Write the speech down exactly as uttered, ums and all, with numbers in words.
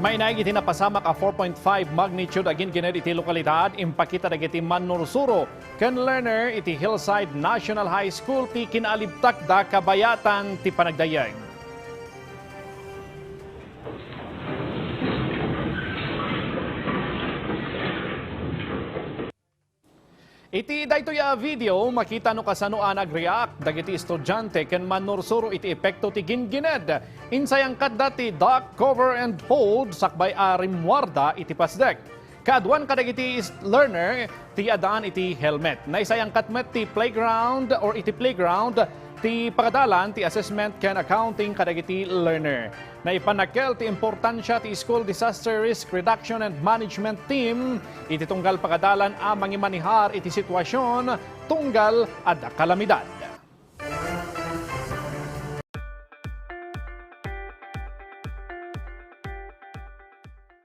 Mainaig iti napasamak a four point five magnitude a gingined iti lokalidad, impakita dagiti mannursuro ken learner iti Hillside National High School ti kinaalibtakda kabayatan ti panagdayeg. Iti daytoy a video, makita no kasano a nag-react dagiti estudiante ken mannursuro iti epekto ti gingined. Insayangkatda ti duck cover and hold sakbay a rimmuarda iti pasdek. Kaaduan kadagiti is-, learner ti addaan iti helmet. Naisayangkat met ti playground or iti playground ti pagadalan ti assessment ken accounting kadagiti learner. Naipannakkel ti importansia ti School Disaster Risk Reduction and Management Team iti tunggal pagadalan a mangimanehar iti situasion tunggal adda kalamidad.